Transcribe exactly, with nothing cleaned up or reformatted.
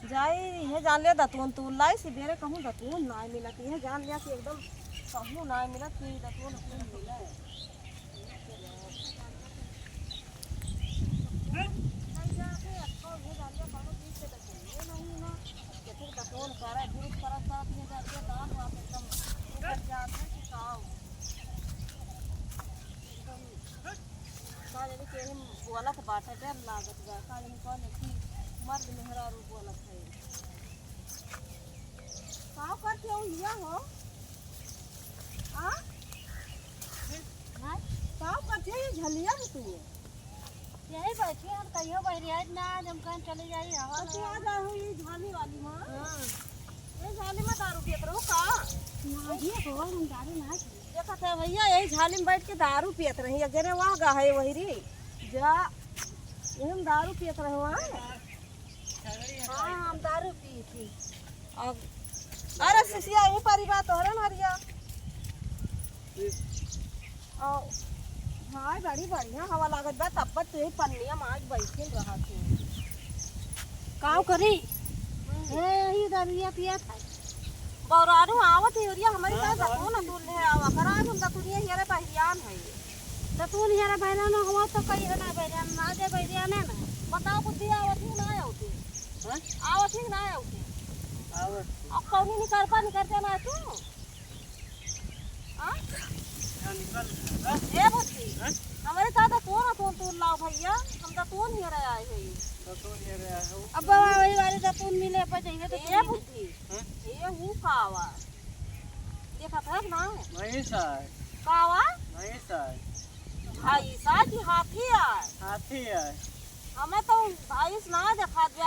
जाई, इहे जान लिया दतुन तूल लाई, सिबेरे कहूँ दतुन नाहीं मिलत, इहे जान लिया कि एकदम कहूँ नाहीं मिलत कि दतुन उतुन मिले। नहीं जाके अक्को इहे जान लिया कौनो चीज से दतुन ये नहीं ना, कि फिर दतुन करे, गुरुत करत करत इहे जान लिया दांत वात एकदम उखड़ जात है कि का हो। एकदम का जाने केहू बोलत बाटे, डर लागत बा, का जाने कौन एक ही मर्द मेहरारू बोलत है। का करत हो हिया हो? आ? हाँ? का करत हो ये झलिया में तू? यही बैठी हम, कहियो बहरी आई ना, आज हम कहीं चले जाई, हवा तो तू लगा। आ जाए हो ये झाली वाली माँ। हाँ। ये झाली में दारू पियत रहो का? ना जी, हो, हम दारू ना पी। देखत है भैया, यही झाली में बैठ के दारू पियत रही, जने वहाँ गा है वही री। जा, ये हम दारू पियत रहे वहाँ। हाँ, हम दारू पी थी। अब, अरे सिसिया, यही परी बा तोहरे नरिया। और, हाँ, बड़ी बढ़िया हवा लागत बा, तब पर तू यही पन्निया में आज बैठिन रहा थी। काव करी? हम्म। ए, यही दरुइया पिया था। बौरारू आवत ही, उरिया हमारी हाँ, तरफ बौरारू दतुन पी। तू ले आवा, करा आज हम दतुनिया हियरे बहिरियान है। दतुन हियरे बहिरियान हो तो कही है ना बहिरियान, ना जे बहिरियान है ना। बताओ बुद्धि आवत ही ना आवत ही? हाँ? आवत ही ना आवत ही? आवत। अब कौनी निकरपा निकरते ना तू? हाँ? हाँ, निकल। ए बुद्धि, हाँ? हमरे साथ कौन कौन तू लाओ भैया, हम दतुन हियरे आए हैं। दतुन हियरे आए हो। अब बाबा वही वाले दतुन मिले पर जाएंगे तो ए बुद्धि, हाँ? ए हूँ कावा। देखत है ना? भैंस है। कावा? भैंस है। भैंसा की हाथी है? हाथी है। हमें तो भैंस ना देखा दे।